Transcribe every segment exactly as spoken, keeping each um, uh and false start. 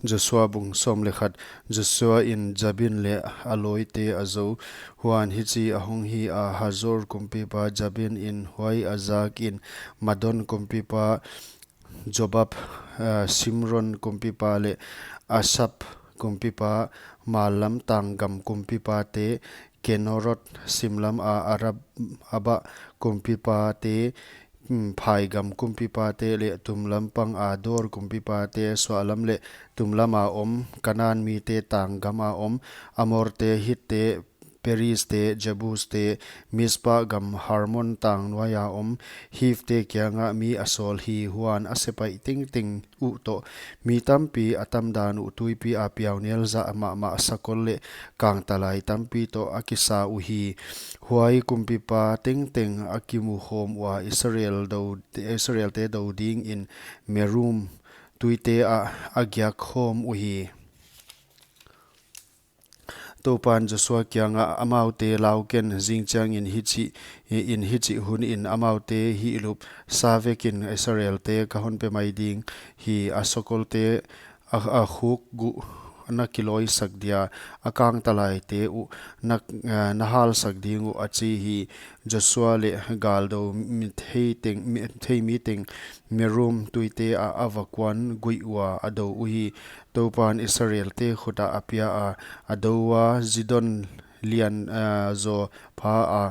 Joshua bung sawm leh khat. Joshua in Jabin leh a lawite a zou. Huan hichi a hong hi a, Hazor kumpipa Jabin in huai a zakin, Madon kumpipa Jobab, ah, Simron kumpipa leh Asap kumpipa, mallam tanggam kumpipate, Kenorot simlam a Arab, Aba kumpipate, mm, phaigam kumpipate leh tumlam pang a Dor kumpipate, suahlam leh tumlam a om Kanan mite, tanggam a om Amorte, Hitte, Perizte, Jebuste, Mizpa gam Harmon tang nuai a om Hivte kianga mi a sawl hi. Huan a sepaih tengteng uh toh mi tampi a tamdan uh tuipi a piaunel zah mahmah sakol leh kangtalai tampi toh a kisa uhi. Huai kumpipa tengteng a kimu khawm ua, Israel dou, Israelte dou dingin Merom tuite ah a giak khawm uhi. Toupan Joshua kiangah, amaute lau ken, zingchiangin hichi, in hichi hunin amaute hihlup sa vekin, Israelte ka hon pe mai ding hi. A sakolte a, a khuk guh na kilawisak dia, a kangtalaite uh na, eh, na halsak ding uh, a chi hi. Joshua leh galdou mi thei teng, mi, thei mi teng Merom tuite ah a va kuan guih ua a dou uhi. Toupan Israelte khut ah a pia a, a dou ua, Zidon lian, ah, zaw pha a,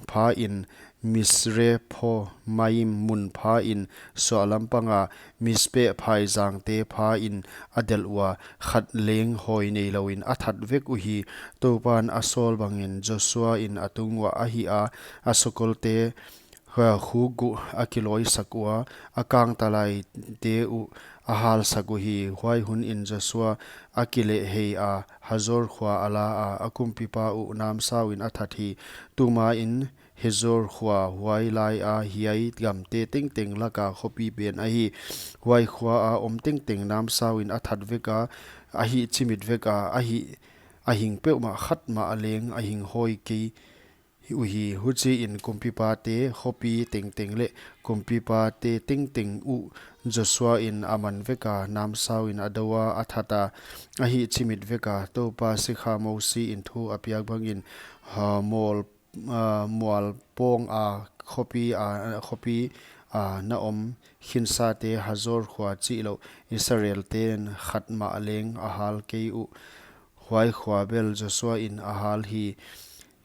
pha in Misrephomaim mun pha in suahlam panga Mizpeh phaizangte pha in a delh ua, khat leng hawi neilouin a that vek uhi. Toupan a sawl bangin Joshua in a tung uah a hih a, a sakolte, ha, khuk guh a kilawisak ua, a kangtalaite uh a halsak uhi. Huai hunin Joshua a kilehhei a, Hazor khua a la a, a kumpipa uh namsauin a that hi. Tumain Hazor khua huai lai a hiai gamte tengteng laka khopi pen ahi. Huai khua a om tengteng namsauin a that vek a, a hih chimit vek a, a hih, a hing peuhmah khat mah leng a hing hawi kei uhi. Huchiin kumpipate khopi tengteng leh kumpipate tengteng uh Joshua in a man vek a, namsauin a dou a, a that a, a hih chimit vek a. Toupa sikha Mosi in thu a piak bangin, ha, mawl, ah, mual pawng a khopi a, khopi a na om khinsate, Hazor khua chihlouh Israelten khat mah leng a hal kei uh. Huai khua bel Joshua in a hal hi.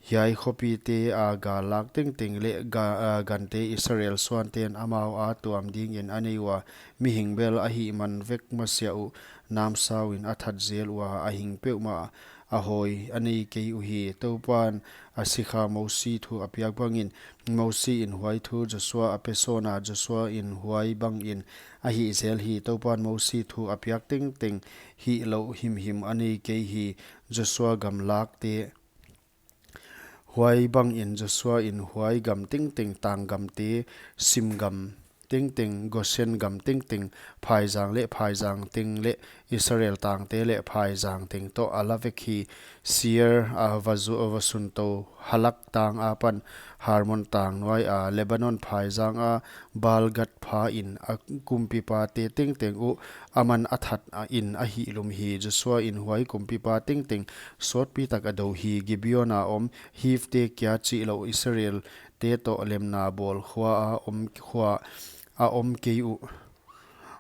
Hiai khopite a gal lak tengteng leh ga-, a, gante Israel suanten amau a tuam dingin a nei ua, mihing bel a hih man vek masiah uh namsauin a that zel ua, a hing peuhmah a hawi a nei kei uhi. Toupan a sikha Mosi thu a piak bangin, Mosi in huai thu Joshua a pe sawn a, Joshua in huai bangin a hih zel hi. Toupan Mosi thu a piak tengteng hihlouh himhim a nei kei hi. Joshua gam lakte, huai bangin Joshua in huai gam tengteng, tanggamte, Sim gam tengteng, Gosen gam tengteng, phaizang leh phaizang teng leh Israel tangte leh phaizang teng toh a la vek hi. Seir a va zu-, a va sun tou Halak tang apan Hermon tang nuai a, Lebanon phaizang a Baal-gad pha in a kumpipate tengteng uh aman a that a in a hihlum hi. Joshua in huai kumpipa tengteng sawtpi tak a dou hi. Gibeon a om Hivte kia chihlouh Israelte toh lemna bawl khua a om, khua a om kei uh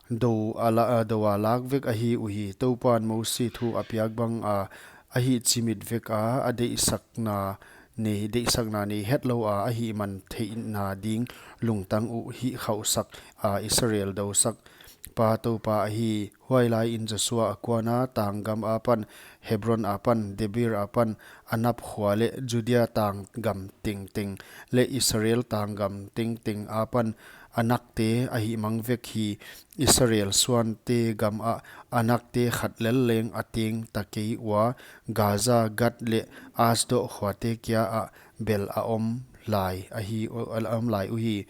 dou a la-, a dou a lak vek ahi uhi. Toupan Mosi thu a piak bang a, a hih chimit vek a, a deihsakna nei, deihsakna nei hetlou a, a hih man theihna ding lungtang uh hih khauhsak a, Israel dousakpa Toupa ahi. Huailai in Joshua a kuan a, tanggam apan, Hebron apan, Debir apan, Anab khua leh Judea tanggam tengteng leh Israel tanggam tengteng apan Anakte a hihmang vek hi. Israel suante gam ah Anakte khat lel leng a teng ta kei ua, Gaza, Gath leh Asdod khuate kia ah bel a om lai ahi, a om lai uhi.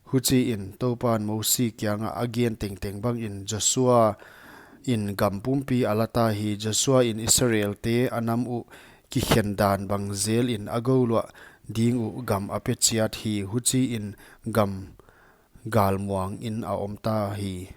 Huchiin Toupan Mosi kiangah a gen tengteng bangin Joshua in gam pumpi a la ta hi. Joshua in Israelte a nam uh kikhen dan bang zelin a gouluah ding uh gam a pe chiat hi. Huchiin gam galmuang in a om ta hi.